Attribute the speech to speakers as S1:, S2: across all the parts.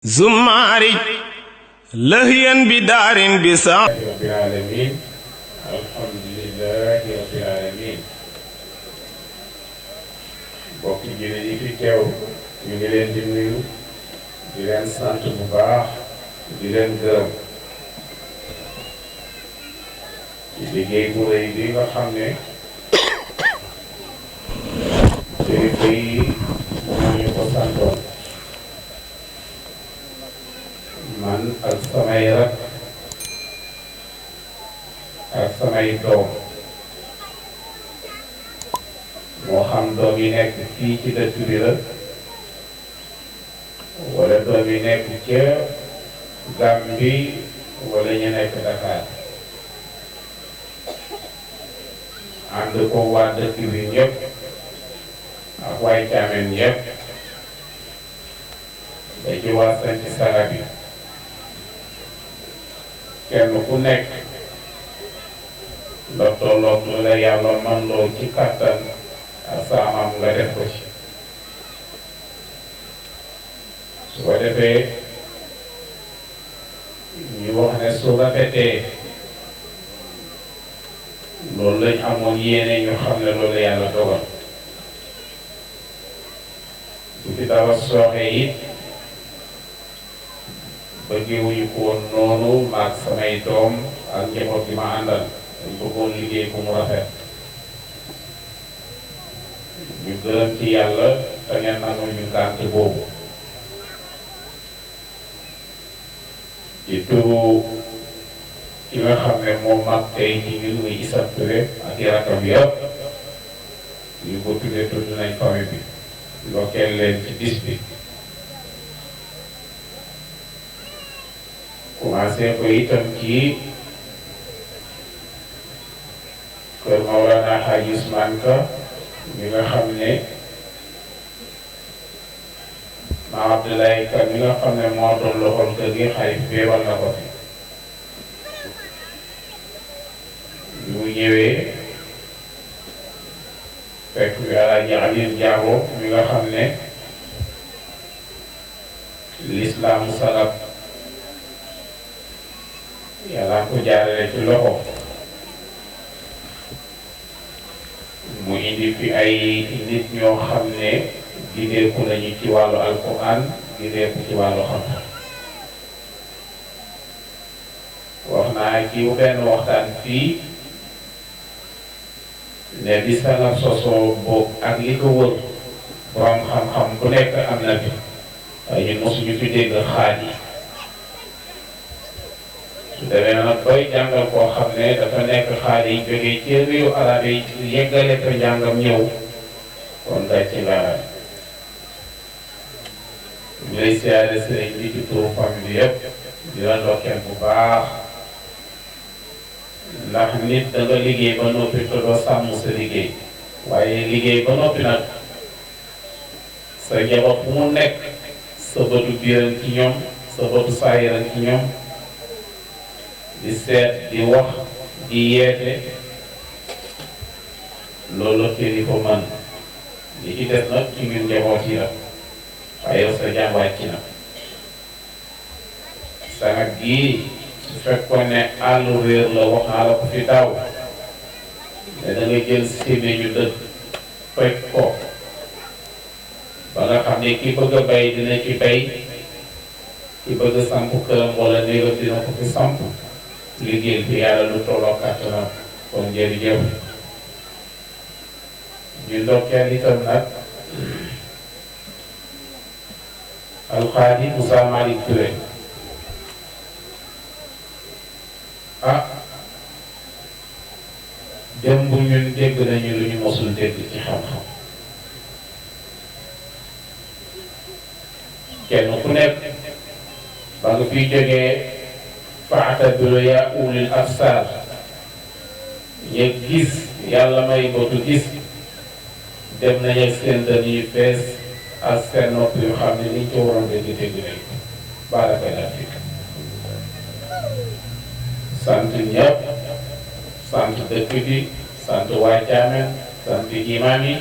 S1: زماري لهيا بدار بسا
S2: رب العالمين الحمد لله رب العالمين bokk jëne yi fi teew ñu ngi leen di nuyu di leen sant bu baax di leen gërëm ci liggéey bu rëy bi nga xam ne kilifa yi moo ñu ko santoon man ak samay rak ak samay doom moo xam doom yi nekk fii ci dëkk bi la wala doom yi nekk ca Gàmbi wala ñu nekk Dakar ànd ko waa dëkk bi ñëpp ak waay Caameen ñëpp ba ci waa Sanc Sala bi kenn ku nekk la tolloog lu la yàlla man loo ci kàttan ak saamam nga def ko ci su ko defee ñu wax ne su rafetee loolu lañ amoon yéene ñu xam ne loolu yàlla dogal su fi dara sooxe it bëggewuñu ko woon noonu maag samay doom ak njaboot gi ma àndal dañ bëggoon liggéey bu mu rafet ñu gërëm ci yàlla te ngeen nangu ñu ngànt boobu ci turu ki nga xam ne moom mag tey ci ñun muy Issa Touré ak i rakkam yëpp ñu ko tuddee tudd nañ famille bi ndokkeel leen ci bis bi commencé ko itam ci kër Mawlana Hadji Ousmane Ka mi nga xam ne ma Abdoulaye Ka mi nga xam ne moo doon loxol kër gi xarit beewal na ko fi ñu ñëwee fekk bi Alaaji Aliou Diabo mi nga xam ne lislaamu salaf yàlla ko jaarale ci loxo mu indi fi ay nit ñoo xam ne gindeeku nañu ci wàllu alquran gindeeku ci wàllu xam-xam wax naa ci benn waxtaan fii ne bi salaf sosoo boobu ak li ko wër borom xam-xam ku nekk am na fi waaye ñun mosuñu fi dégg xaaj yi su demee nag koy jàngal koo xam ne dafa nekk xaar yi jógee ci réewu arab yi yeggale ko njàngam ñëw kon gàcce nga ñu lay siyaare sëriñ bi ci turu famille yëpp di la ndokkeel bu baax ndax nit da nga liggéey ba noppi te doo sàmm sa liggéey waaye liggéey ba noppi nag sa njaboot fu mu nekk sa bëtu biiran ci ñoom sa bëtu saayiran ci ñoom di seet di wax di yeete loolu kilifa man li ci des nag ci ñun njaboot yi la waaye yow sa jàmbaat ci na sangat gii su fekkoon ne àllu réer la wax naa la ko fi daaw ne da nga jël sémé ñu dëkk fekk ko ba nga xam ne ki bëgg a bay dina ci bay ki bëgg a samp këram wala néegam dina ko fi samp liggéey bi yàlla lu tolloo kàttanam kon jërëjëf ñu ndokkeel itam nag alxaaji Moussa Malick Touré démb ñun dégg nañu lu ñu mosul dégg ci xam-xam kenn ku nekk ba nga fiy jógee fa'tabiru yaa ulil absar ñu gis yàlla may bëtu gis dem nañu ak seen dën yu fees ak seen nopp yu xam ne liñ ci waroon dégg nañ barakallahu fiik sant ñëpp sant dëkk bi sant waa Caameen sant imaam yi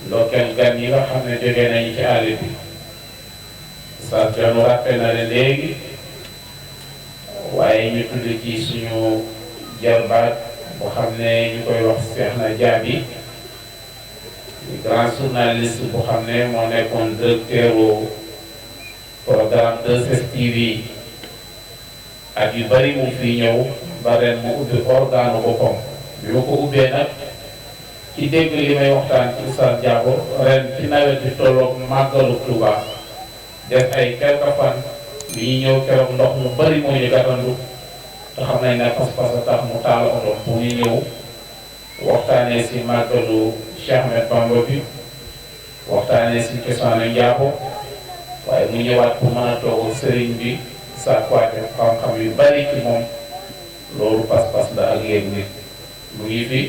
S2: ndokkeel gan yi nga xam ne jógee nañu ci àll bi sa John rappel na leen léegi waaye ñu tudd ci suñu jarbaat boo xam ne ñu koy wax Cheikh na Diaby grand journaliste bu xam ne moo nekkoon directeur programme 2STV at yu bari mu fi ñëw ba ren mu ubbi organe boppam bi ma ko ubbee nag ci dégg li may waxtaan ci Oustaz Diabo ren ci nawet bi tolloog màggalu Touba def ay quelques fan bi ñu ñëw keroog ndox mu bari moo ñu gàttandu te xam nañ ne pas-pas a tax mu taal oto bu ñu ñëw waxtaanee si màggalu Cheikh Ahmed Bamba bi waxtaanee si cosaanu Diabo waaye mu ñëwaat pour mën a toog sëriñ bi sa kwaate xam-xam yu bari ci moom loolu pas-pas la ak yéeg nit mu ngi fi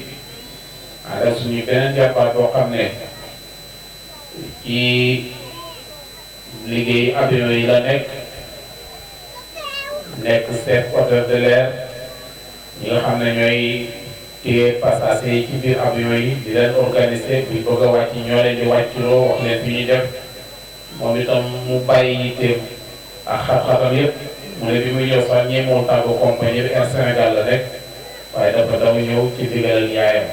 S2: ànd ak suñu beneen jàppaat boo xam ne ci liggéey avion yi la nekk chef porteur de l'air ñi nga xam ne ñooy téye passager yi ci biir avion yi di leen organiser buñ bëgg a wàcc ñoo leen di wàccloo wax leen fi ñuy def moom itam mu bàyyi yitteem ak xat-xatam yëpp mu ne bi muy ñëw sax ñeemoon tàggu compagnie bi Air Sénégal la rek waaye dafa daw ñëw ci digalal yaayam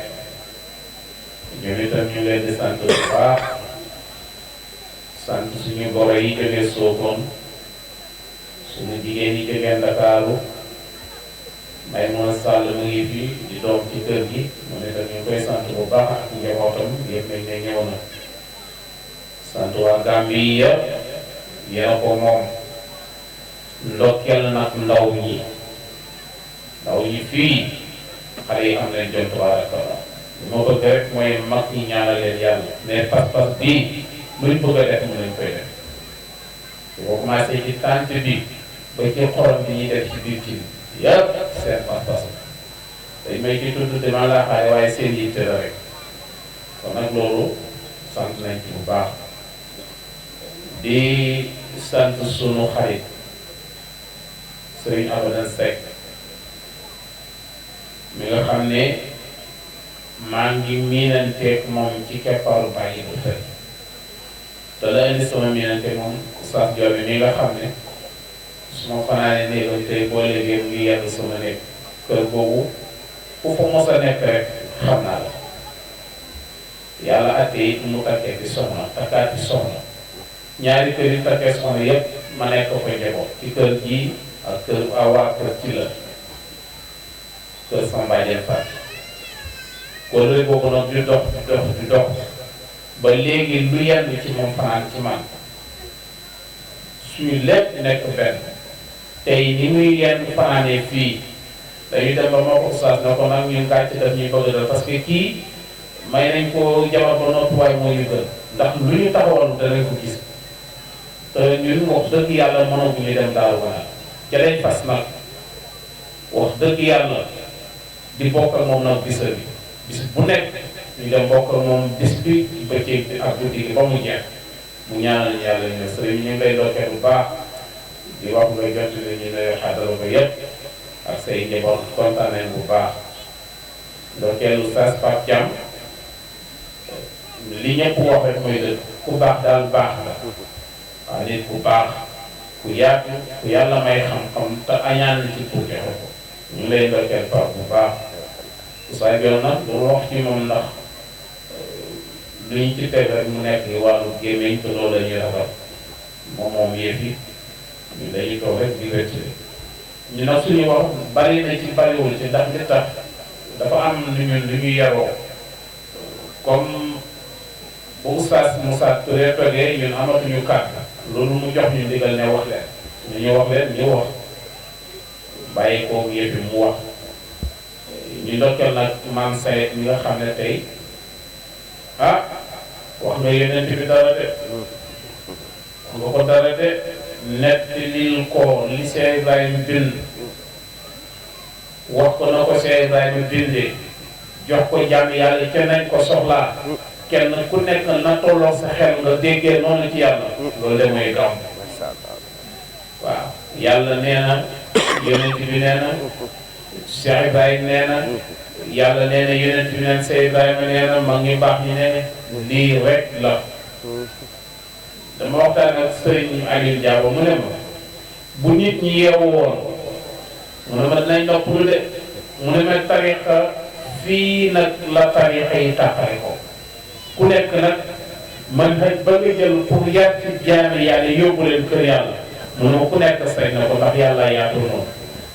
S2: ñoom itam ñu leen di sant bu baax sant suñu goro yi jógee Sokone suñu jigéen yi jógee Ndakaaru may mën Sall mu ngi fi di doom ci kër gi mu ne tam ñu koy sant bu baax ak njabootam yëpp nañ ne ñëw na sant waa Gambie yëpp yéena ko moom ndokkeel nag ndaw ñi fii xale yi am nañ jom tabarakallah li ma bëgg rek mooy mag ñi ñaanal leen yàlla mais pas-pas bii luñ bëgg a def mu nañ koy def boo commencé ci tànt bi ba ci xorom bi ñuy def ci biir ci yëpp seen pas-pas dañ may ci tudd dama laa xaare waaye seen yitte la rek kon nag loolu sant nañ ci bu baax di sant sunu xarit Serigne Abadan Seck mi nga xam ne maa ngi miinanteeg moom ci keppaaru bàyyi bu tey te la indi sama miinanteeg moom Oustaz Diop mi nga xam ne su ma fanaanee néegam tey boo léegi mu ngi yenn sama néeg kër boobu ku fa mos a nekk rek xam naa la yàlla atte it mu takkee ci soxna takkaati soxna ñaari kër yi takkee soxna yépp ma nekk ko njaboot ci kër gii ak kër waa kër ci la kër sama bàjjen Faat kóllëre boobu nag di dox ba léegi lu yenn ci moom fanaan ci man suñu lépp nekk benn tey ni muy yenn fanaanee fii dañuy dem ba ma ko Oustaz na ko nag ñun gàcc daf ñuy bëgg dal parce que kii may nañ ko jabar ba noppi waaye moo ñu gën ndax lu ñu taxawal danañ ko gis te ñun wax dëgg yàlla mënaguñu dem daal wanaat ca lañ fas nag wax dëgg yàlla di bokk ak moom nag bisa bi bis bu nekk ñu dem bokk ak moom bis bi bëccëg bi ak guddi gi ba mu jeex mu ñaanal yàlla ñu sëriñ ñu ngi lay dokkee bu baax di wax nga jot li ñu ne xaadala ko yépp ak say njaboot kontaan nañ bu baax ndokkeelu Oustaz Pape Thiam li ñëpp wax rek mooy dëgg ku baax daal baax la waaw nit ku baax ku yaatu ku yàlla may xam-xam te añaan ci pour joxe ko ñu ngi lay ndokkeel Pape bu baax Oustaz Diop nag du wax ci moom ndax lu ñu ci teg rek mu nekk wàllu gémmiñ te loolu la ñuy rafet moom yëf yi ñu dañuy toog rek di wéttali ñu nag suñu wax bari na ci bariwul ci ndax li tax dafa am lu ñu yaroo comme bu Oustaz Moussa Touré toogee ñun amatuñu kàddu loolu mu jox ñu ndigal ne wax leen ñu wax leen ñu wax bàyyi kooku yëpp mu wax ñu ndokkeel nag maam Sayed mi nga xam ne tey wax nga yeneen bi dara de wax nga ko dara de netti lil ko li Cheikh Ibrahima bind wax ko na ko Cheikh Ibrahima bindee jox ko jàmm yàlla ca nañ ko soxlaa kenn ku nekk na tolloo sa xel nga déggee noonu ci yàlla loolu de mooy gàmm waaw yàlla nee na yonent bi nee na Cheikh Ibrahima nee na yàlla nee na yonent bi nee na Cheikh Ibrahima nee na mag ñu baax ñi nee na lii rek la dama waxtaan ak sëriñ Aliou Diabo mu ne ma bu nit ñi yeewu woon mu ne ma dinañ noppalu de mu ne ma tariqa fii nag la tariqa yi tàqale ko ku nekk nag man xëj ba nga jël pour yar ci jaami yàlla yóbbu leen kër yàlla mu ne ma ku nekk sañ na ko ndax yàlla yaatu noonu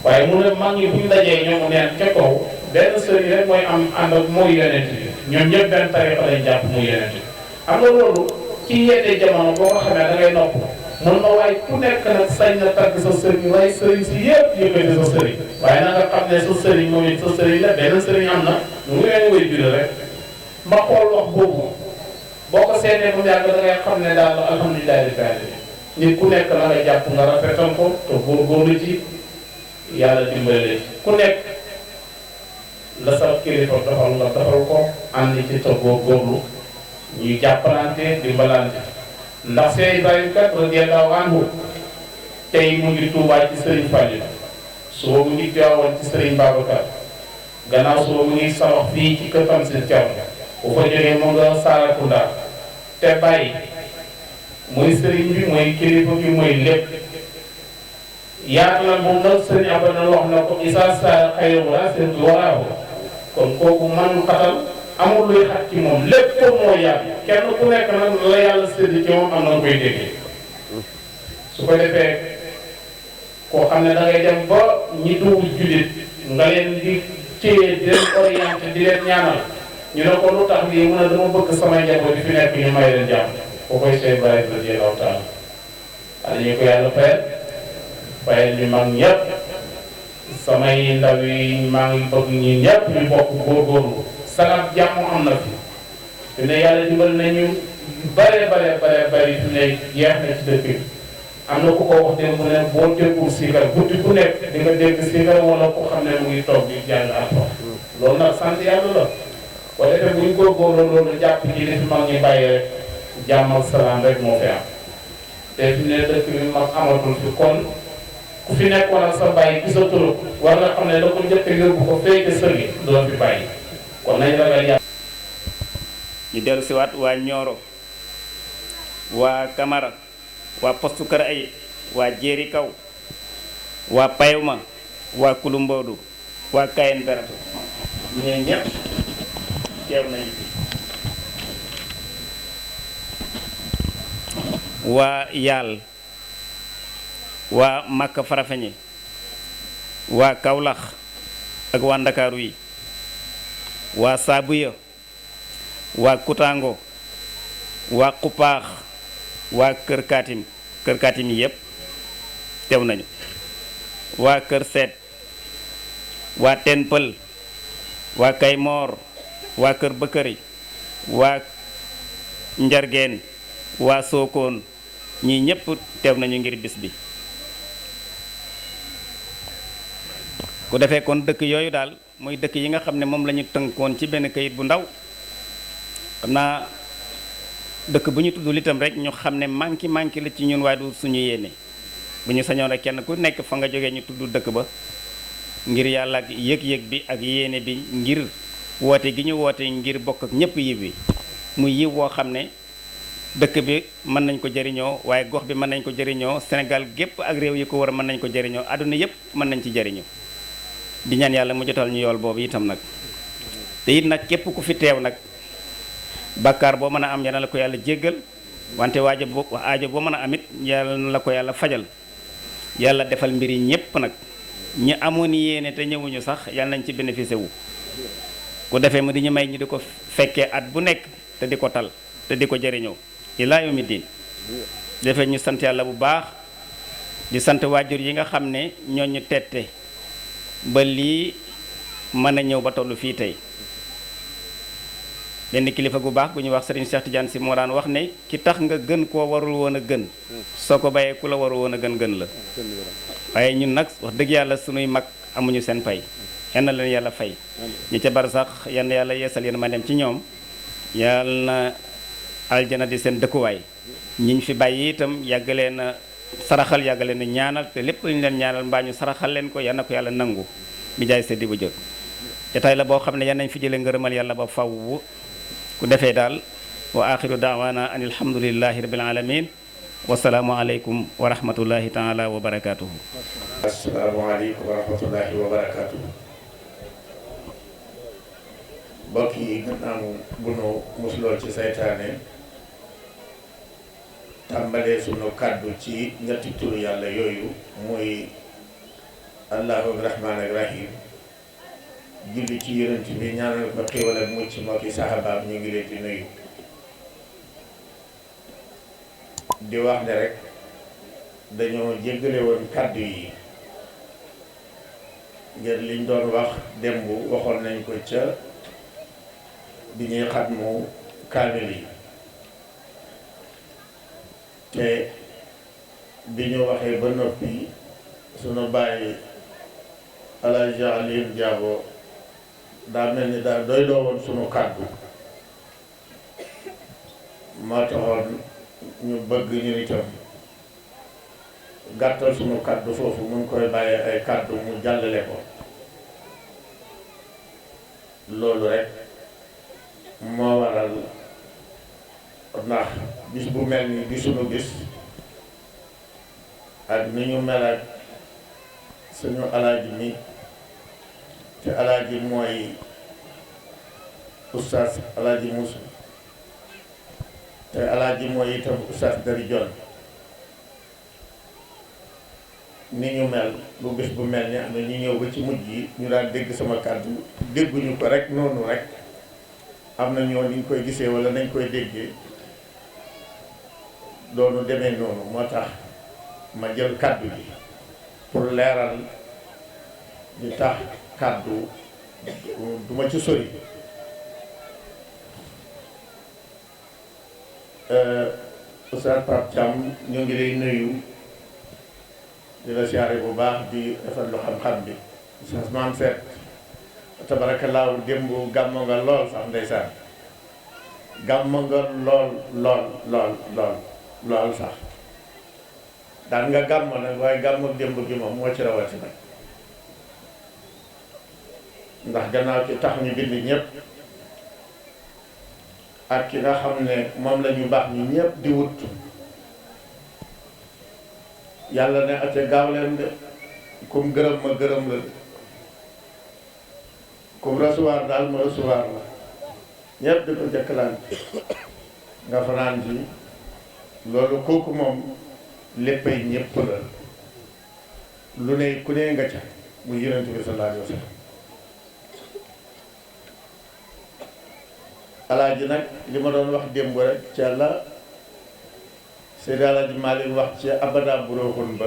S2: waaye mu ne mag ñi buñ dajee ñoom neen ca kaw benn sëriñ rek mooy am ànd ak mooy yonent bi ñoom ñëpp benn tariqa lañ jàpp muy yonent bi xam nga loolu ci yenn jamono boo ko xamee da ngay nopp mun ma waaye ku nekk nag sañ na tagg sa sëriñ waaye sëriñ si yëpp yëkkati sa sëriñ waaye na nga xam ne sa sëriñ moom it sa sëriñ la benn sëriñ am na mu ngi leen wéy biir rek ma xool wax boobu boo ko seetee bu yàgg da ngay xam ne daal alhamdulilah di faale nit ku nekk la nga jàpp nga rafetal ko te góorgóorlu ci yàlla dimbale ci ku nekk la sa kilifa doxal nga doxal ko ànd ci te góorgóorlu ñuy jàppalante dimbalante ndax Seex Ibrahima kat radiyallahu anhu tey mu ngi Tuubaa ci Sëriñ Fallu suba mu ngi Tiwaawan ci Sëriñ Babacar gannaaw suba mu ngi sawax fii ci kër Tamsir Thiaw bu fa jógee mu nga Sarakunda te bàyyi mooy sëriñ bi mooy kilifa bi mooy lépp yaatu na moom nag sëriñ Abdou wax na ko isa sa xayru wala seen waraahu kon kooku man xatal amul luy xat ci moom lépp moo yaatu kenn ku nekk nag la yàlla sédd ci moom am na koy déggee su ko defee koo xam ne da ngay dem ba ñi duwul jullit nga leen di téye di leen orienté di leen ñaanal ñu ne ko lu tax lii mun a dama bëgg samay njaboot di fi nekk ñu may leen jàmm koo koy Seex Ibrahima radiyallahu taala ala ñu ko yàlla fayal ñu mag ñëpp samay ndaw yi maa ngi bëgg ñi ñëpp ñu bokk góorgóorlu sanab jàmm am na fi ne yàlla dimbal nañu bare fi ne jeex na ci dëkk bi am na ku ko wax de mu ne boo déggul siikar guddi ku nekk di nga dégg siikar wala ko xam ne mu ngi toog di jàng alxuraan loolu nag sant yàlla la ko defee bu ñu góorgóorlu loolu jàpp ci li fi mag ñi bàyyi rek jàmm ak salaam rek moo fi am te fi ne dëkk bi mag amatul fi kon ku fi nekkoon ak sa bàyyi gisatulu war nga xam ne da ko njëkk yóbbu ko féete sër gi doo fi bàyyi kon nañ ragal yàlla.
S3: ñu dellu si waat waa Nioro waa Camara waa postu Kër Ay waa Jéeri Kaw waa Payuma waa Kulumboodu waa Kayen Beratu ñee ñëpp teew nañu fi waa Yaal waa Makka Farafeñe waa Kawlax ak waa Ndakaaru yi waa Saabuya waa Kutango waa Kupaax waa Kër Kaatim yi yépp teew nañu waa Kër Seet waa Teen Pël waa Kaymoor waa Kër Bëkkëri waa Njargeen waa Sookoon ñii ñépp teew nañu ngir bis bi ku defee kon dëkk yooyu daal muy dëkk yi nga xam ne moom la ñu tënkoon ci benn kayit bu ndaw xam naa dëkk bu ñu tuddul itam rek ñu xam ne manki la ci ñun waaye du suñu yéene bu ñu sañoon rek kenn ku nekk fa nga jógee ñu tudd dëkk ba ngir yàlla ak yëg-yëg bi ak yéene bi ngir woote gi ñu woote ngir bokk ak ñëpp yiw bi muy yiw woo xam ne dëkk bi mën nañ ko jëriñoo waaye gox bi mën nañ ko jëriñoo Sénégal gépp ak réew yi ko war a mën nañ ko jëriñoo àdduna yépp mën nañ ci jëriñoo di ñaan yàlla mu jotal ñu yool boobu itam nag te it nag képp ku fi teew nag bàkkaar boo mën a am yal na la ko yàlla jéggal wante aajo boo mën a amit yàlla na la ko yàlla fajal yàlla defal mbir yi ñépp nag ñi amoon yéene te ñëwuñu sax yàlla nañ ci bénéficié wu ku defee mu di ñu may ñi di ko fekkee at bu nekk te di ko tal te di ko jëriñoo ilaa yawmi diin defee ñu sant yàlla bu baax di sant waajur yi nga xam ne ñoo ñu tette ba lii mën a ñëw ba tollu fii tey benn kilifa gu baax bu ñuy wax Serigne Cheikh Tidiane Sy moo daan wax ne ki tax nga gën koo warul woon a gën soo ko bàyyee ku la warul woon a gën la waaye ñun nag wax dëgg yàlla sunuy mag amuñu seen pay yal na leen yàlla fay ñi ca bar sax yal na yàlla yeesal yéen ma dem ci ñoom yal na aljana di seen dëkkuwaay ñiñ fi bàyyi itam yàgg leen a saraxal yàgg leen a ñaanal te lépp lu ñu leen ñaanal mbaa ñu saraxal leen ko yal na ko yàlla nangu bi jaay seddi bu jëkk jataay la boo xam ne yan nañ fi jëlee ngërëmal yàlla ba faww ku defee daal wa axiru daawaana an alhamdulillahi rabbil alamin wasalaamu aleykum wa rahmatullahi taala wa barakaatuhu.
S4: asalaamaaleykum wa rahmatullahi wa barakaatu. mbokk yi gannaaw bu nu musloo ci saytaane tàmbalee sunu kàddu ci ñetti turu yàlla yooyu muy allahu rahmaan ak rahim julli ci yonent bi ñaanal ko xéwal ak mucc moo ki saxaabaam ñu ngi leen di nuyu di wax ne rek dañoo jéggale woon kàddu yi ngir liñ doon wax démb waxoon nañ ko ca bi ñuy xatmu kaamil yi te bi ñu waxee ba noppi sunu bàyyi Alaaji Aliou Diabo daa mel ni daal doy doo woon sunu kàddu moo taxoon ñu bëgg ñu itam gàttal sunu kàddu foofu mu ngi koy bàyyee ay kàddu mu jàllale ko loolu rek moo waral ndax bis bu mel ni di sunu bis ak ni ñu mel ak suñu alaaji mi te alaaji mooy oustaz alaaji Moussa te alaaji mooy itam oustaz Dari Jon ni ñu mel bu bis bu mel ni am na ñu ñëw ba ci mujj yi ñu daan dégg sama kàddu dégguñu ko rek noonu rek am na ñoo niñ koy gisee wala nañ koy déggee doonu demee noonu moo tax ma jël kàddu gi pour leeral di tax kàddu du ma ci sori Oustaz Pape Thiam ñu ngi lay nuyu di la siyaare bu baax di defal lu xam-xam bi Oustaz Mame Seck tabarakallaahu démb gàmmo nga lool sax ndeysaan gàmmo nga lool sax daan nga gàmmo nag waaye gàmmo démb gi moom moo ci rawati nag ndax gannaaw ci tax ñu bind ñëpp ak ki nga xam ne moom la ñu baax ñu ñëpp di wut yàlla ne ate gaaw leen de kum gërëm ma gërëm la de kum recevoir daal ma recevoir la ñëpp di ko jëkkalante nga fanaan ji loolu kooku moom léppay ñëpp la lu ne ku ne nga ca mu yonent bi sallallahu alayhi wa sallam alaaji nag li ma doon wax démb rek ca la Seydi Alaaji Maalik wax ci abada buroxun ba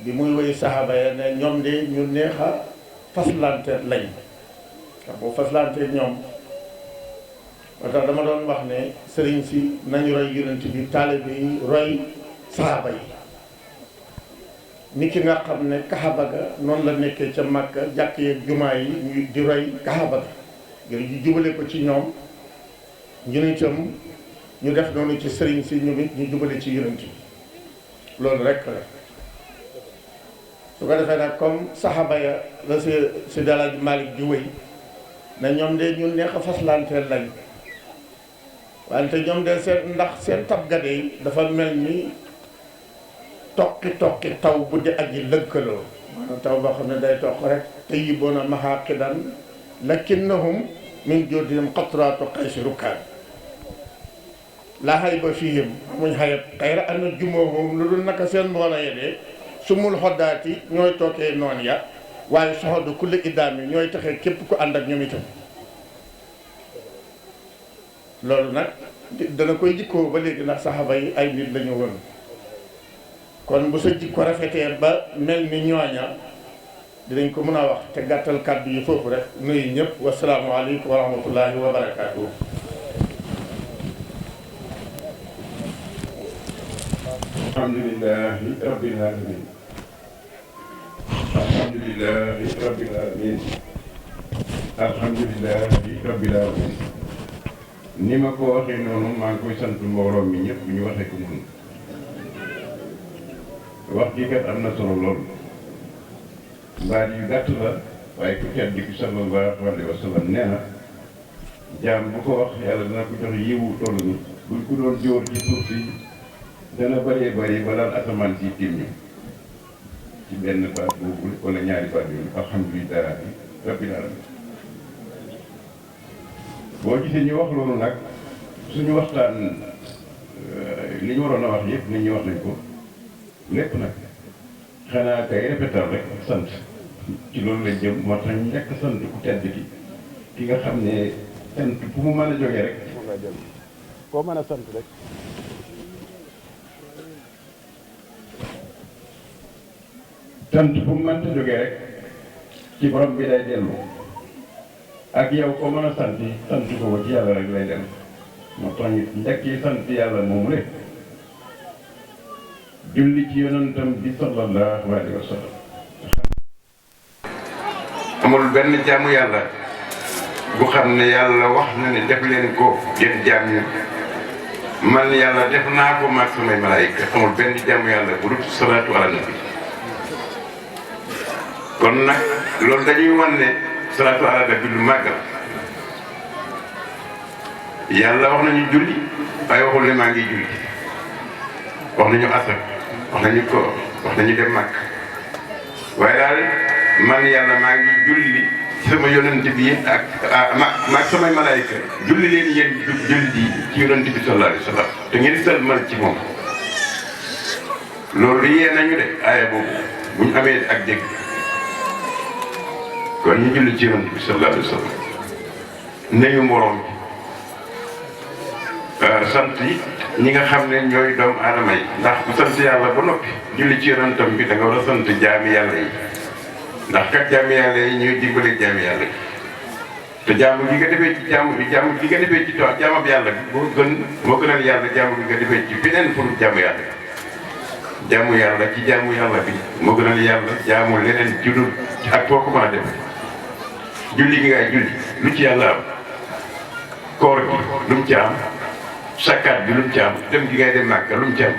S4: bi muy woy saxaaba ya ne ñoom de ñu neex a faslante lañ ndax boo faslante ñoom moo tax dama doon wax ne sëriñ si nañu roy yonent bi taalibe yi roy saxaaba yi ni ki nga xam ne kaxaba ga noonu la nekkee ca Makka jàkk yeeg jumaa yi ñu di roy kaxaba ga ngir ñu jubale ko ci ñoom ñu ne itam ñu def noonu ci sëriñ si ñu nit ñu jubale ci yonent bi loolu rek la su ko defee nag comme saxaaba ya la si Alaaji Maalik di wéy na ñoom de ñun neex a faslanteel lañ wante ñoom de seen ndax seen tabgade yi dafa mel ni toqi taw bu di aji lëkkaloo maanaam taw boo xam ne day toq rek te yi boona maxaaqidan lakinnahum min joodihim qatraatu qaysi rukkaan laa hayba fihim amuñ xayab xayra ana jumóohum lu dul naka seen mbooloo ya de sumul xoddaati ñooy tookee noon ya waaye soxodu kulli iddaam yi ñooy taxee képp ku ànd ak ñoom itam loolu nag dana koy jikkoo ba léegi ndax saxaaba yi ay nit lañu woon kon bu sa jikko rafetee ba mel ni ñooña dinañ ko mën a wax te gàttal kàddu yi foofu rek nuyu ñëpp wasalaamu aleykum wa rahmatullahi wa barakaatuhu.
S5: alhamdulillahi rabbil alamin alhamdulillahi rabbil alamin alhamdulillahi rabbil alamin ni ma ko waxee noonu maa ngi koy sant mbooloo mi ñëpp bu ñu waxee ko noonu wax ji kat am na solo lool mbaat yu gàtt la waaye ku tedd bi sallallahu alayhi wa sallam nee na jaam bu ko wax yàlla dana ko jox yiwu toll ni buñ ko doon jóor ci suuf si dana bëree bëri ba daal asamaan si tiim ñu ci benn baat boobu wala ñaari baat yooyu alhamdulilah rabbil alamin boo gisee ñu wax loolu nag suñu waxtaan li ñu waroon a wax yëpp nit ñi wax nañ ko lépp nag xanaa kay répétal rek sant ci loolu lañ jëm moo tax ñu nekk sant ku tedd ki nga xam ne sant fu mu mën a jógee rek koo mën a sant rek sant fu mu mënta jógee rek ci borom bi day dellu ak yow koo mën a sant ko ci yàlla rek lay dem moo tax ñu njëkk yi sant yàlla moomu rek julli ci yonentam bi sallallahu alayhi wa sallam. amul benn jaamu yàlla bu xam ne yàlla wax na ne def leen ko yéen jaam ñi man yàlla def naa ko maag samay malaayika amul benn jaamu yàlla bu dul salaatu ala nabi kon nag loolu dañuy wan ne salaatu ala nabi lu màgg la yàlla wax nañu julli waaye waxul ne maa ngi julli wax nañu asar wax nañu ko wax nañu dem màkk waaye daal man yàlla maa ngi julli ci sama yonent bi ak maag samay malaayika julli leen yéen julli di ci yonent bi sallallahu alayhi wa sallam te ngeen sëlmal ci moom loolu yee nañu de aaya boobu bu ñu amee ak dégg kon ñu julli ci yonent bi sallallahu alayhi wa sallam nañu moroom sant yi ñi nga xam ne ñooy doomu aadama yi ndax bu sant yàlla ba noppi julli ci yonentam bi da nga war a sant jaami yàlla yi ndax kat jaami yàlla yi ñooy dimbale jaami yàlla yi te jaamu gi nga defee ci jaamu gi nga defee ci jaamab yàlla bi moo gënal yàlla jaamu gi nga defee ci beneen pour jaamu yàlla jaamu yàlla ci jaamu yàlla bi moo gënal yàlla jaamu leneen judul ak foo ko mën a def julli gi ngay julli lu ci yàlla am koor gi lu mu ci am sakkaat bi lu mu ci am dem gi ngay dem Màkka lu mu ci am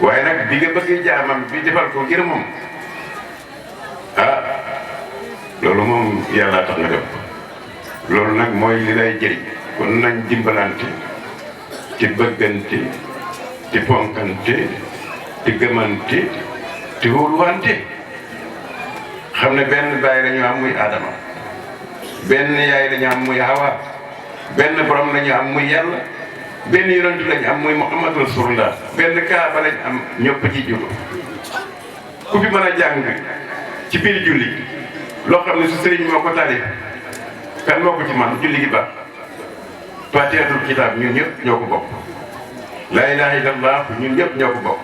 S5: waaye nag bi nga bëggee jaamam bi defal ko ngir moom ah loolu moom yàlla tax nga def loolu nag mooy li lay jëriñ kon nañ dimbalante ci bëggante ci fonkante ci gëmante ci wóoluwante xam ne benn baay la ñu am muy Adama benn yaay la ñu am muy Hawa benn borom la ñu am muy yàlla benn yonent la ñu am muy Muhammad Rasulullah benn kaaba la ñu am ñëpp ci jullu ku fi mën a jàng ci biir julli loo xam ne su sëriñ moo ko taalif kan moo ko ci man julli gi baax Faatihatul kitaab ñun ñëpp ñoo ko bokk laa ilaaha illallah ñun ñëpp ñoo ko bokk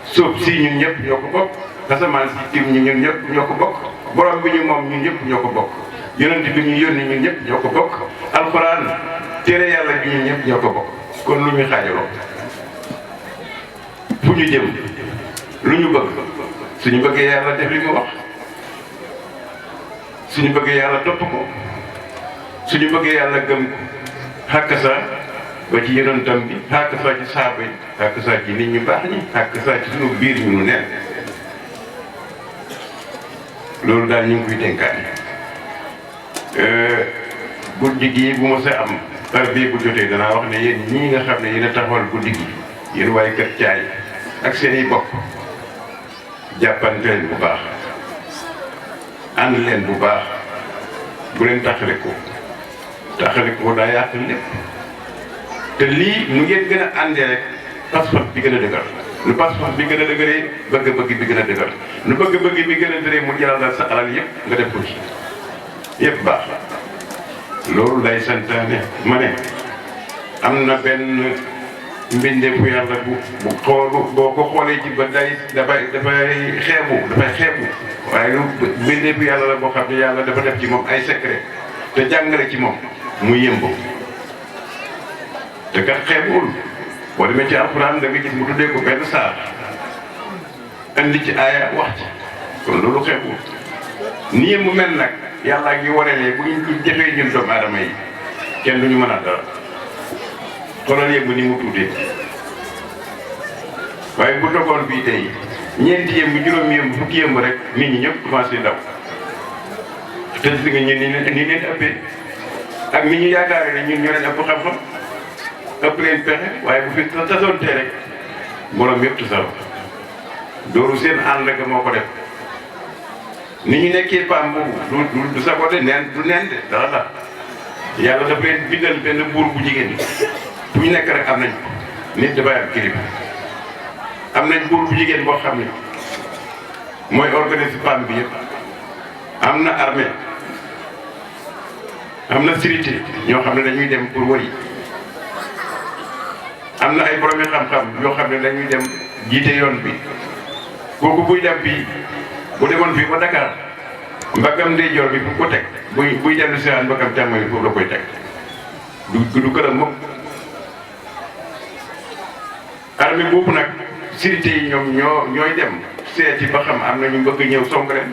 S5: suuf si ñun ñëpp ñoo ko bokk asamaan si tim ñi ñun ñëpp ñoo ko bokk borom bi ñu moom ñun ñëpp ñoo ko bokk yonent bi ñu yónni ñun ñëpp ñoo ko bokk alxuraan téere yàlla bi ñun ñëpp ñoo ko bokk kon lu ñu xaajaloo fu ñu jëm lu ñu bëgg suñu bëggee yàlla def li mu wax suñu bëggee yàlla topp ko suñu bëggee yàlla gëm ko xàkk sa ba ci yonentam bi xàkk sa ci saaba yi xàkk sa ci nit ñu baax ñi xàkk sa ci suñu biir ñu nu neen loolu daal ñu ngi koy dénkaane guddi gi bu ma sa am par bii bu jotee danaa wax ne yéen ñii nga xam ne yéen a taxawal guddi gi yéen waaye kër caay ak seen i bokk jàppante leen bu baax ànd leen bu baax bu leen taxalikoo daa yàq lépp te lii nu ngeen gën a àndee rek pas-pas bi gën a dëgër nu pas-pas bi gën a dëgëree bëgg-bëgg bi gën a dëgër nu bëgg-bëgg bi gën a dëree mu jaral la sa alal yëpp nga def ko ci yëpp baax loolu lay santaane ma ne am na benn mbindeefu yàlla bu xoolu boo ko xoolee ci ba day dafay xeebu waaye lu mbindeefu yàlla la boo xam ne yàlla dafa def ci moom ay secret te jàngale ci moom mu yëmbu te kat xeebuwul boo demee ci alxuraan da nga gis mu tuddee ko benn saar indi ci aaya wax ci kon loolu xeebuwul nii mu mel nag yàlla ngi wane ne bu ñu jëfee ñun doomu aadama yi kenn du ñu mën a dara xoolal yëmb ni mu tuutee waaye bu dogoon bii tey ñeenti yëmb juróomi yëmb fukki yëmb rek nit ñi ñëpp commencé daw te si nga ñun ni leen ëppee ak ni ñu yaakaare ne ñun ñoo leen ëpp xam-xam ëpp leen pexe waaye bu fi tasoontee rek mbooloo mi yëpp tasaaroo loolu seen ànd rek moo ko def ni ñu nekkee PAM boobu du sabote neen du neen de dara la yàlla daf leen bindal benn buur bu jigéen fu ñu nekk rek am nañ nit dafay am kilifa am nañ buur bu jigéen boo xam ne mooy organiser PAM bi yëpp am na armée am na sécurité ñoo xam ne dañuy dem pour wëri am na ay borom xam-xam yoo xam ne dañuy dem jiite yoon bi kooku buy dem fii bu demoon fii ba Dakar mbagam ndeyjoor bi fu ko teg buy dellu si waat mbagam càmmoñ bi foofu la koy teg du këram moom. armée boobu nag sécurité yi ñoom ñooy dem seeti ba xam am na ñu bëgg ñëw song leen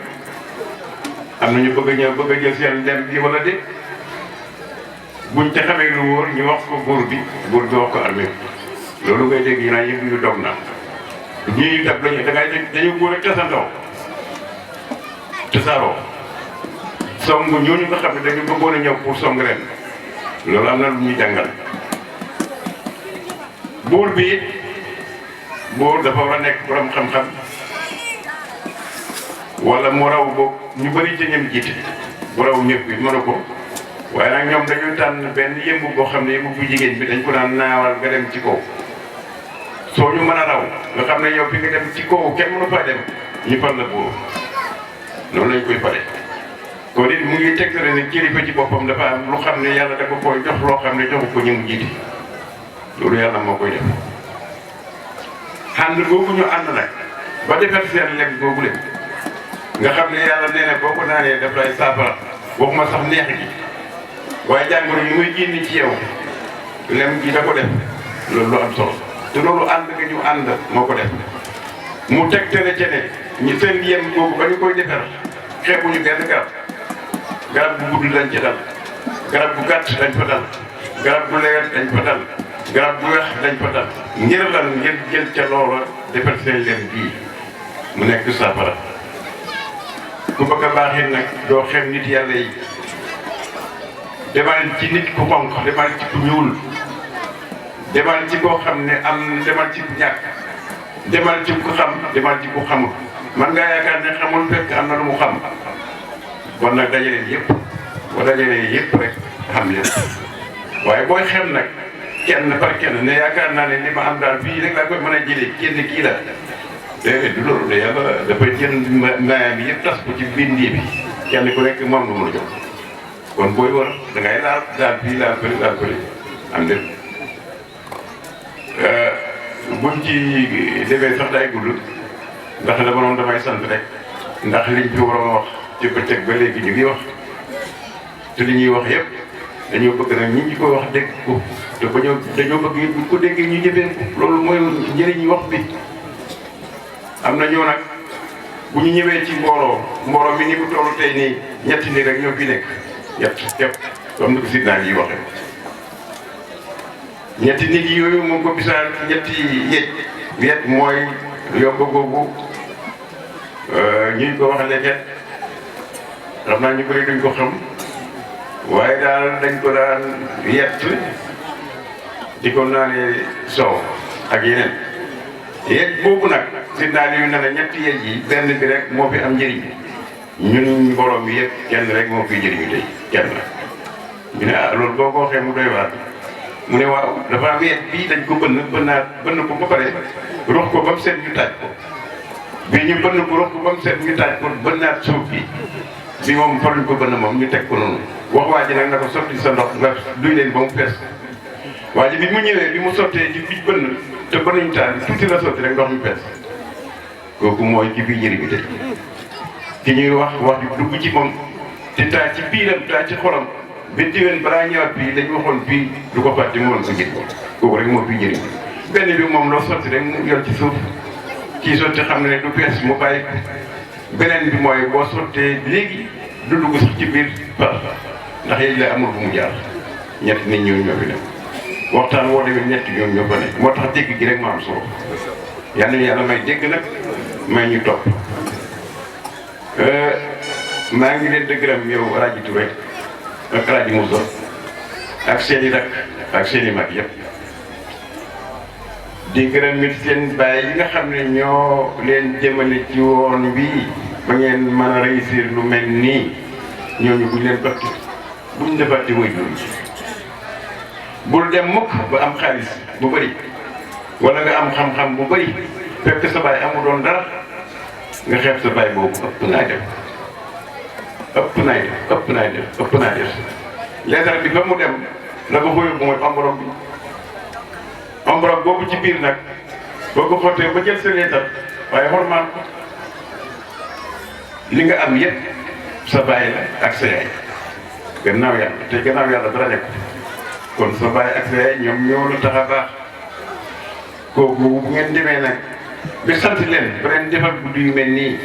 S5: am na ñu bëgg ñëw bëgg a jël seen dem bi wala déet buñ ca xamee lu wóor ñu wax ko buur bi wax ko armée bi loolu ngay dégg ñu naan yëpp ñu dog na ñii def lañu dañu góor ak tasaaroo song ñooñu nga xam ne dañu bëggoon a ñëw pour song leen loolu am na lu ñuy jàngal buur bi buur dafa war a nekk borom xam-xam wala mu raw boog ñu bëri ci ñëm jiite bu raw ñëpp bi mënu ko waaye nag ñoom dañuy tànn benn yëmb boo xam ne yëmb bu jigéen bi dañ ko daan naawal nga dem ci kaw soo ñu mën a raw nga xam ne yow fi nga dem ci kaw kenn mënu faa dem ñu fal la buur noonu lañ koy pare kon it mu ngi tegtale ne kilifa ci boppam dafa am lu xam ne yàlla da ko koy jox loo xam ne joxu ko ñu mu jiite loolu yàlla moo koy def ànd googu ñu ànd nag ba defar seen lem googu leen nga xam ne yàlla nee na boo ko naanee daf lay saafara waxuma sax neex gi waaye jàngoro yi muy génn ci yow lem gi da ko def loolu lu am solo te loolu ànd nga ñu ànd moo ko def mu tegtale ca ne ñi seen yem googu ba ñu koy defar xeebuñu benn garab bu gudd dañ ci dal garab bu gàtt dañ fa dal garab bu leer dañ fa dal garab bu weex dañ fa dal ngir lan ngir jël ca loola defar seen lem bii mu nekk saafara ku bëgg a baaxee nag doo xem nit yàlla yi demal ci nit ku xonq demal ci ku ñuul demal ci koo xam ne demal ci ku ñàkk demal ci ku xam demal ci ku xamul man ngaa yaakaar ne xamul fekk am na lu mu xam kon nag dajaleen yëpp boo dajalee yëpp rek xam leen waaye booy xem nag kenn par kenn ne yaakaar naa ne li ma am daal fii rek laa koy mën a jëlee kenn kii la déedéet du loolu de yàlla dafay jël maanaam bi yëpp tas ko ci bindee bi kenn ku nekk moom nga mën a jox kon booy war da ngay laal fii laal fële am déet buñ ci demee sax day gudd ndax dama noonu damay sant rek ndax liñ fi waroon a wax ci bëccëg ba léegi ñu ngi wax te li ñuy wax yëpp dañoo bëgg nag ñi ko wax dégg ko te dañoo bëgg bu ko déggee ñu jëfee ko loolu mooy njëriñ wax bi. am na ñoo nag bu ñu ñëwee ci mbooloo mi ni mu tollu tey nii ñetti ni rek ñoo fi nekk ñett képp comme ni ko sidnaa yi waxee ñetti nit yooyu moom ko bisaal ñetti yet mooy yomb googu ñuy ko wax leket xam naa ñu bëri duñ ko xam waaye daal dañ ko daan yett di ko naanee soow ak yeneen yet boobu nag sidnaa yu ne la ñetti yet yi benn bi rek moo fi am njëriñ ñun mbooloo mi yëpp kenn rek moo fi njëriñu tey kenn la ñu ne ah loolu boo ko waxee mu doy waar mu ne waaw dafa am yet bii dañ ko bënn ko ba pare rox ko ba mu set ñu taaj ko bii ñu bënn ko rox ko ba mu set ñu taaj ko bënnaat suuf bi moom faruñ ko bënn moom ñu teg ko noonu wax waa ji nag na ko sotti sa ndox nga duy leen ba mu fees waa ji bi mu ñëwee bi mu sottee ci bi bënn te bënuñ taal tuuti la sotti rek ndox mi fees kooku mooy ci biir njëriñ bi tey ki ñuy wax di dugg ci moom te taa ci biiram taa ci xolam ba déwén balaa ñëwaat fii dañu waxoon fii du ko fàtte mu woon ko njëriñ kooku rek moo fi njëriñ benn bi moom loo sotti rek mu yor ci suuf kii sotti xam ne du fees mu bàyyi beneen bi mooy boo sottee léegi du dugg sax ci biir par ndax yéen la amul bu mu jaar ñett nit ñooñu ñoo fi nekk waxtaan woo demee ñett ñoom ñoo fa nekk moo tax dégg gi rek moo am solo yàlla may dégg nag may ñu topp maa ngi leen di gërëm yow Alaaji Touré ak Alaaji Moussa ak seen i rak ak seen i mag yëpp di gërëm it seen baay yi nga xam ne ñoo leen jëmale ci woon bii ba ngeen mën a réussir lu mel nii ñooñu buñ leen bëtt buñ defati way bul dem mukk ba am xaalis bu bëri wala nga am xam-xam bu bëri fekk sa baay amu doon dara nga xeeb sa baay boobu ëpp naa def leetar bi ba mu dem la ko fa yóbbu mooy enveloppe boobu ci biir nag boo ko xottee ba jël sa leetar waaye xormaan ko li nga am yëpp sa baay la ak sa yaay gannaaw yàlla te gannaaw yàlla dara nekk kon sa baay ak sa yaay ñoom ñoo la tax a baax kooku bu ngeen demee nag bi sant leen ba leen defal guddi yu mel nii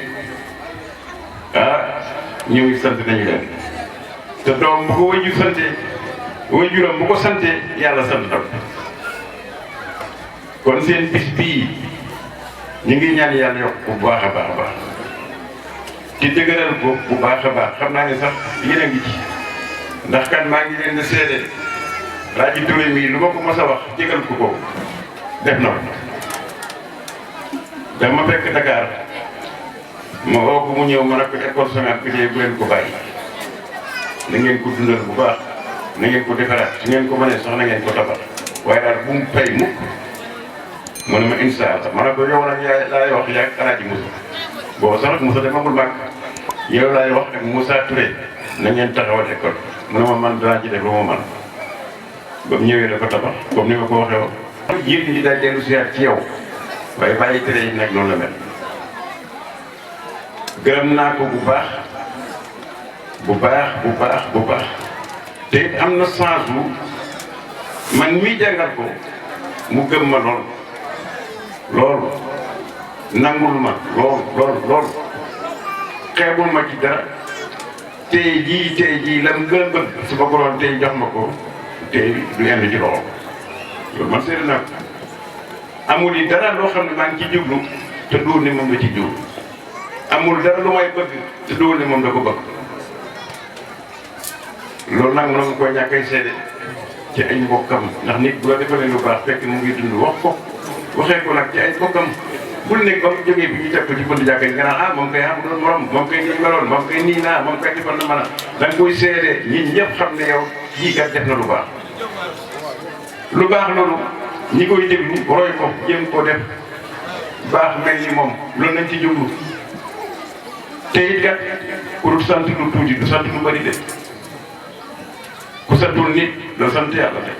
S5: ñu ngi sant nañu leen te doom bu ko wajur sante wajuram bu ko sante yàlla sant na kon seen bis bii ñu ngi ñaan yàlla yokk bu baax a baax a baax ci dëgëral ko bu baax a baax xam naa ne sax yéen a ngi ci ndax kan maa ngi leen di seede Raji Touré mii lu ma ko mos a wax jégal ko def na ko dama fekk Dakar ma woo ko mu ñëw ma ne ko école Sonac bi bu leen ko bàyyi na ngeen ko dundal bu baax na ngeen ko defaraat su ngeen ko mënee sax na ngeen ko tabax waaye daal bu mu fay mukk mu ne ma incha allah ma ne ko yow nag laay wax yaa ak Alaaji Moussa boobu sax Moussa demagul mag yow laay wax ak Moussa Touré na ngeen taxawal école mu ne ma man danaa ci def lu ma man ba mu ñëwee da ko tabax comme ni ma ko waxee woon. yéen ñi daal dellu siyaat ci yow waaye bàyyi tere yi nag noonu la mel gërëm naa ko bu baax te it am na chance bu man mii jàngal ko mu gëm ma loolu nangul ma loolu xeebul ma ci dara tey jii la mu gën a bëgg su ma ko doon tey jox ma ko tey du yenn ci loxo loolu man seetlu naa ko amul yi dara loo xam ne maa ngi ci jublu te duwul ni moom la ci jublu amul dara lu may bëgg te duwul ni moom da ko bëgg loolu nag mën nga koy ñàkkay seede ci ay mbokkam ndax nit bu la defalee lu baax fekk mu ngi dund wax ko waxee ko nag ci ay mbokkam bul nekk ba mu jógee bi ñu teg ko ci bënd jàkka yi nga naan moom kay am doon morom moom kay nii meloon moom kay nii naa moom kay defoon na mën a da nga koy seede ñit ñëpp xam ne yow kii kat def na lu baax loolu ñi koy déglu roy ko jéem ko def baax mel ni moom loolu nañ ci jublu te it kat ku dul sant lu tuuti du sant lu bari de ku santul nit doo sant yàlla de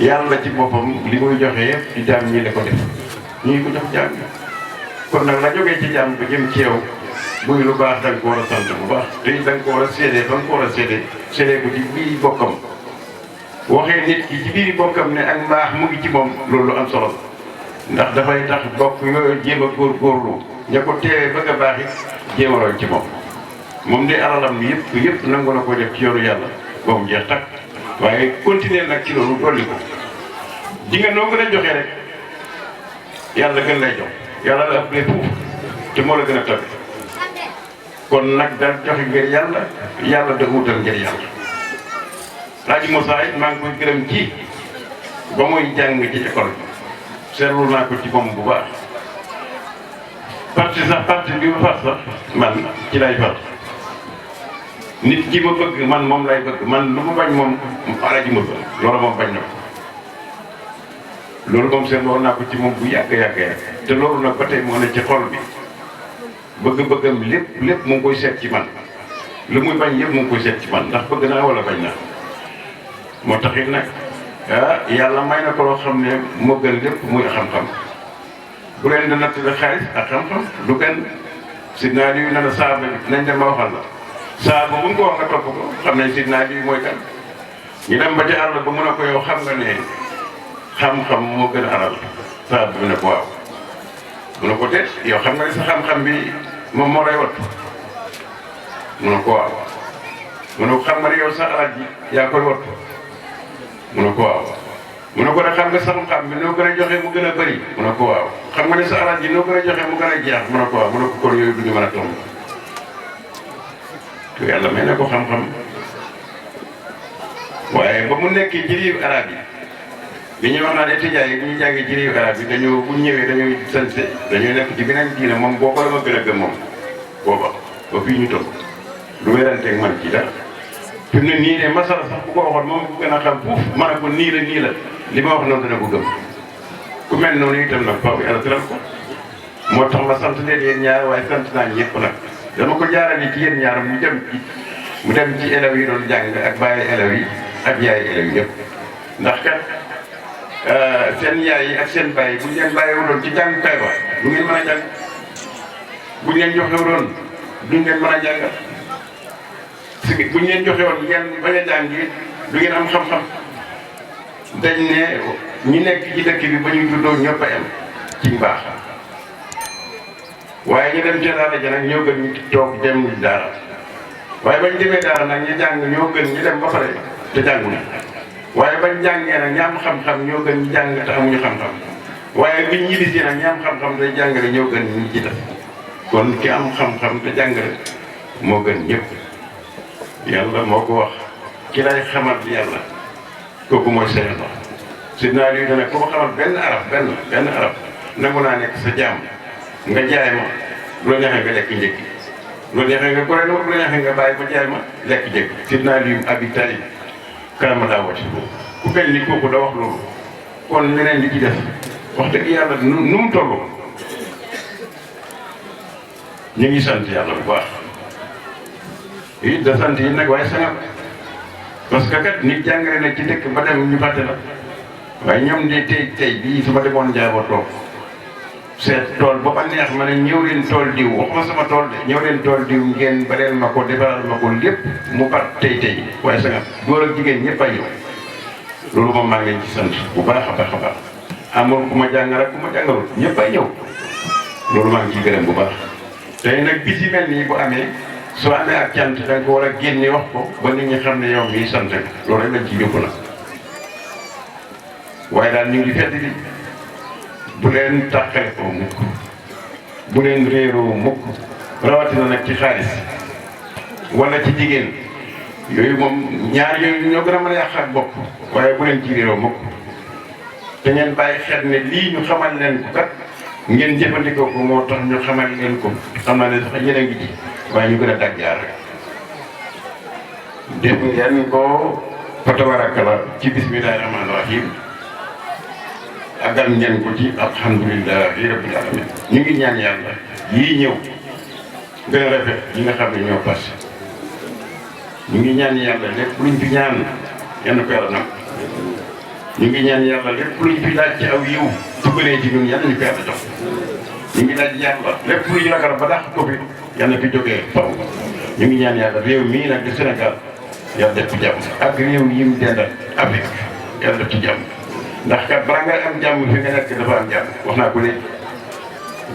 S5: yàlla ci boppam li muy joxe yëpp ci jaam ñi la ko def ñii ko jox jaam ñi kon nag la jógee ci jaam ba jëm ci yow buy lu baax da nga ko war a sant bu baax te da nga ko war a séedee ba nga ko war a séedee ko ci biir bokkam waxee nit ki ci biir bokkam ne ak mbaax mu ngi ci moom loolu lu am solo ndax dafay tax bokk yooyu jéem a góorgóorlu ña ko teewee bëgg a baax it jéem a roy ci moom de alalam bi yëpp nangu na ko def ci yoonu yàlla ba mu jeex takk waaye continuer nag ci loolu dolli ko ji nga noo gën a joxe rek yàlla gën lay jox yàlla la ëpp fuuf te moo la gën a tabi kon nag daal joxe ngir yàlla da wutal ngir yàlla Laaji Moussa it maa ngi koy gërëm ci ba muy jàng ci école bi seetlu naa ko ci moom bu baax parti bi ma far sax man ci lay far nit ki ma bëgg man moom lay bëgg man lu ma bañ moom Alaaji Moussa loolu moom bañ na ko loolu moom seetlu naa ko ci moom bu yàgg te loolu nag ba tey moo ne ci xol bi bëgg-bëggam lépp mu ngi koy seet ci man lu muy bañ yëpp mu ngi koy seet ci man ndax bëgg naa wala bañ naa moo tax it nag yàlla may na ko loo xam ne moo gën lépp muy xam-xam bu leen di nattale xaalis ak xam-xam du benn sidnaa yu ne la saaba bi nañ dem ba waxal la saaba bu ñu ko wax nga topp ko xam nañ sidnaa yu mooy kan ñu dem ba ci àll ba mun a ko yow xam nga ne xam-xam moo gën a alal saaba bi ne ko waaw mu ne ko déet yow xam nga ne sa xam-xam bi moom moo lay wat mu ne ko waaw mu ne ko xam nga ne yow sa alal ji yaa koy wat mu ne ko waaw mu ne ko nag xam nga sa xam-xam bi noo gën a joxe mu gën a bëri mu ne ko waaw xam nga ne sa alal ji noo gën a joxe mu gën a jeex mu ne ko waaw mu ne ko kon yooyu du ñu mën a tomb te yàlla may na ko xam-xam waaye ba mu nekkee ci biir arab yi li ñuy wax naan étudiants yi bu ñu jàngee ci réewu arab yi dañoo bu ñëwee dañuy sënse dañuy nekk ci beneen diine moom booba la ma gën a gëm moom booba ba fii ñu toll du weranteeg man ci dara fi mu ne nii de masala sax bu ko waxoon moom bu gën a xam fuuf ma ne ko nii la li ma wax noonu dana ko gëm ku mel noonu itam nag faaw yàlla tëral ko moo tax ma sant leen yéen ñaar waaye sant naa ñëpp nag dama ko jaarale ci yéen ñaar mu dem ci élèves yi doon jàng ak bàyyi élèves yi ak yaay élèves yëpp ndax kat seen yaay yi ak seen bàyyi bu ñu leen bàyyiwuloon ci jàngukaay ba du ngeen mën a jàng bu ñu leen joxewuloon duñ leen mën a jàngal bu ñu leen joxewoon ngeen bañ a jàng du ngeen am xam-xam dañ ne ñi nekk ci dëkk bi ba ñu juddoo ñëpp a am ci mbaax waaye ñu dem ca daara ja nag ñoo gën ñu toog dem daara waaye bañ demee daara nag ñu jàng ñoo gën ñu dem ba pare te jànguñu waaye bañ jàngee nag ñi am xam-xam ñoo gën ñu jàng te amuñu xam-xam waaye biñ ñibbisi nag ñi am xam-xam te jàngale ñoo gën ñu ci def kon ki am xam-xam te jàngale moo gën ñëpp yàlla moo ko wax ki lay xamal yàlla kooku mooy seen wax sidna lii dana ku ma xamal benn arab nangu naa nekk sa jaam nga jaay ma bu la neexee nga lekk njëkk bu la neexee nga gore bu la neexee nga bàyyi ma jaay ma lekk njëkk sidna lii abi talib karama daa wati ku mel ni kooku da wax loolu kon leneen li ci def wax dëgg yàlla nu mu toll ñu ngi sant yàlla bu baax it da sant yi nag waaye sangat parce que kat nit jàngale na ci dëkk ba dem ñu fàtte la waaye ñoom de tey bii su ma demoon njaaboo toog seet tool ba neex ma ne ñëw leen tool diw waxuma sama tool de ñëw leen tool diw ngeen baleel ma ko defaral ma ko lépp mu bat tey waaye sangat góor ak jigéen ñëpp a ñëw loolu moom maa ngi leen ci sant bu baax a baax amul ku ma jàngal ak ku ma jàngalul ñëpp ay ñëw loolu maa ngi ciy gërëm bu baax tey nag bis yi mel nii bu amee soo amee ak cant da nga ko war a génne wax ko ba nit ñi xam ne yow mii sant nga loolu rek lañ ci jóg na waaye daal ñu ngi fedd di bu leen tàqale ko mukk bu leen réeroo mukk rawatina nag ci xaalis wala ci jigéen yooyu moom ñaar yooyu ñoo gën a mën a yàq ak bopp waaye bu leen ci réeroo mukk te ngeen bàyyi xel ne lii ñu xamal leen ko kat ngeen jëfandikoo ko moo tax ñu xamal leen ko xam naa ne sax yéen a ngi ci waaye ñu gën a daggaar rek def ngeen ko fatabarakala ci bismillahi rahmaani rahim agal ngeen ko ci alhamdulillahi rabbil alamin ñu ngi ñaan yàlla yii ñëw gën a rafet yi nga xam ne ñoo passé ñu ngi ñaan yàlla lépp luñ fi ñaan yenn ko yàlla nag ñu ngi ñaan yàlla lépp luñ fi laaj ci aw yiw su bëree ci ñun yàlla ñu ko yàlla jox ñu ngi laaj yàlla lépp luñ ragal ba dàq ko fi yàlla fi jógee faw ñu ngi ñaan yàlla réew mii nag di Sénégal yàlla def ci jàmm ak réew yi mu dendal Afrique yàlla def ci jàmm ndax kat balaa ngay am jàmm fi nga nekk dafa am jàmm wax naa ko léegi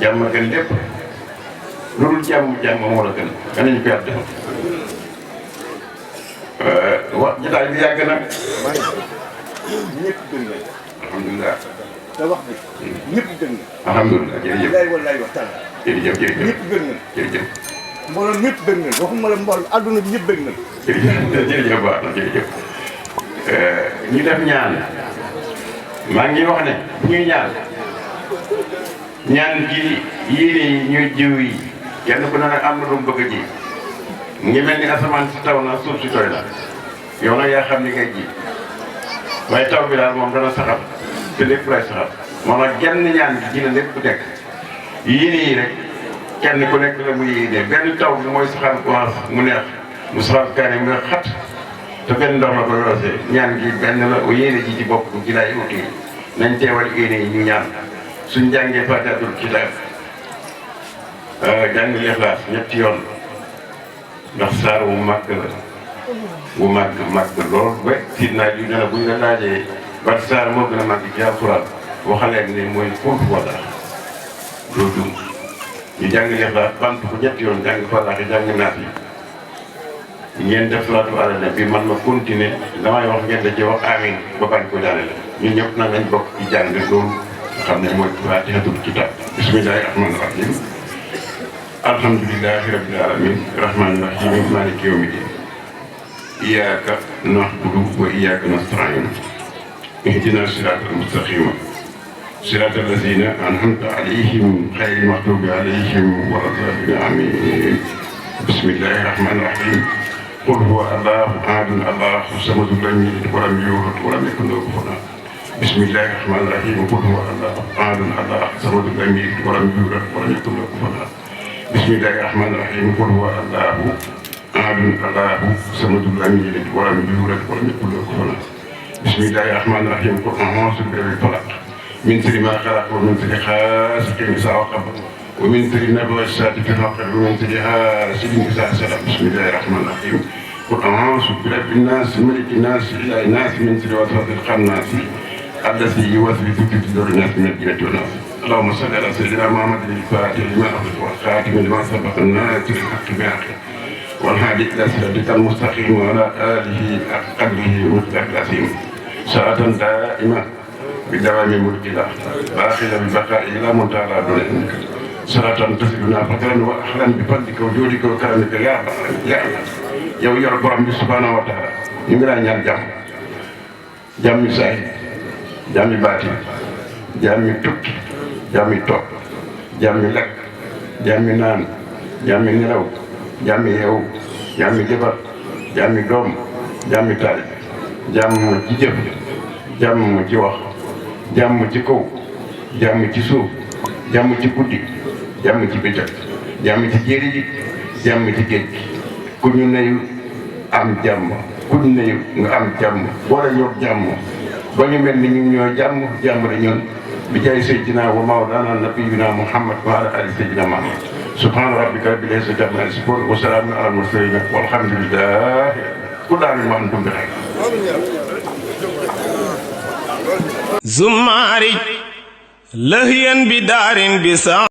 S5: jàmm gën lépp loolu jàmm moo la gën nga nañu ko yàlla defal wax jotaay bi yàgg na
S6: ñëpp gën nañ.
S5: alhamdulilah.
S6: te wax bi ñëpp gën nañ.
S5: alhamdulilah jërëjëf.
S6: lay wallaay waxtaan.
S5: jërëjëf
S6: ñëpp gën nañ.
S5: jërëjëf.
S6: mbooloo ñëpp bëgg nañ waxuma la mbool adduna bi ñëpp bëgg nañ.
S5: jërëjëf baax na jërëjëf. ñu def ñaan maa ngi wax ne bu ñuy ñaan gi yéene yi ñuy jiw yi kenn ku ne nag am na lu mu bëgg a ji mu ngi mel ni asamaan si taw na suuf si tooy na yow nag yaa xam ni ngay ji waaye taw bi daal moom dana saxal te lépp lay saxal moo tax genn ñaan gi dina lépp nekk yéene yi rek kenn ku nekk la mu yéene benn taw bi mooy saxal commence mu neex mu saxal kaane mu neex xat te benn ndox la koy roosee ñaan gi benn la yéene ji ci bopp ci laay uti nañ teewal yéene yi ñu ñaan suñ jàngee Faatihatul Kitaab jàng Ixlaas ñetti yoon ndax saar wu màgg la wu màgg lool ba sidna ju ne la buñ la laajee ban saar moo gën a màgg ci Alxuraan waxaleeg ne mooy foofu wala loolu ñu jàng Ixlaas bant ko ñetti yoon jàng Falaq jàng Naas yi ngeen def salaatu ala nabi man ma continuer damay wax ngeen da ci wax amin ba bañ ko daanele ñun ñëpp nag nañ bokk ci jàng loolu nga xam ne mooy Faatihatul Kitaab bismillahi rahmaani rahim alhamdulillahi rabbil alamin rahmaani rahim maliki yawmi din iyyaka na'budu wa iyyaka nasta'in اهدنا الصراط المستقيم صراط الذين أنعمت عليهم غير المغضوب عليهم ولا الضالين آمين. بسم الله الرحمن الرحيم. قل هو الله أحد الله الصمد لم يلد ولم يولد ولم يكن له كفوا أحد. بسم الله الرحمن الرحيم. قل هو الله أحد الله الصمد لم يلد ولم يولد ولم يكن له كفوا أحد. بسم الله الرحمن الرحيم. قل هو الله أحد الله الصمد لم يلد ولم يولد ولم يكن له كفوا أحد. بسم الله الرحمن الرحيم. قل أعوذ برب الفلق من شر ما خلق ومن شر غاسق إذا وقب ومن شر النفاثات في العقد ومن شر حاسد إذا حسد. بسم الله الرحمن الرحيم. قل أعوذ برب الناس ملك الناس إله الناس من شر وسوسة الخناس الذي يوسوس في صدور الناس من الجنة والناس. اللهم صل على سيدنا محمد الفاتح لما أغلق والخاتم لما سبق الناصر الحق بالحق والهادي إلى صراطك المستقيم وعلى آله حق قدره ومقداره العظيم. صلاة دائمة بدوام ملك الله باقية بالبقاء إلى منتهى الدنيا. صلاة تسلنا فضلا وأحلا بفضلك وجودك وكرمك يا الله yow yor borom bi subhanahu wa taala ñu ngi laa ñaan jàmm saay jàmmi baati jàmmi tukki jàmmi toog jàmmi lekk jàmmi naan jàmmi nelaw jàmmi yeewu jàmmi jabar jàmmi doom jàmmi taalib jàmm ci jëf jàmm ci wax jàmm ci kaw jàmm ci suuf jàmm ci guddi jàmm ci bëccëg jàmm ci jéeri ji jàmm ci géej gi ku ñu nuyu am jàmm ku ñu nuyu nga am jàmm boole ñoo jàmm ba ñu mel ni ñu ñoo jàmm la ñun bi jaay sayyidina wa mawlana nabiyina Muhammad wa ala ali sayyidina Muhammad subhana rabbika rabbil izzati amma yasifun wa salamun ala al mursalin walhamdulillah kullu aamin wa antum bi khayr.
S1: زماري لهيا بدار بسا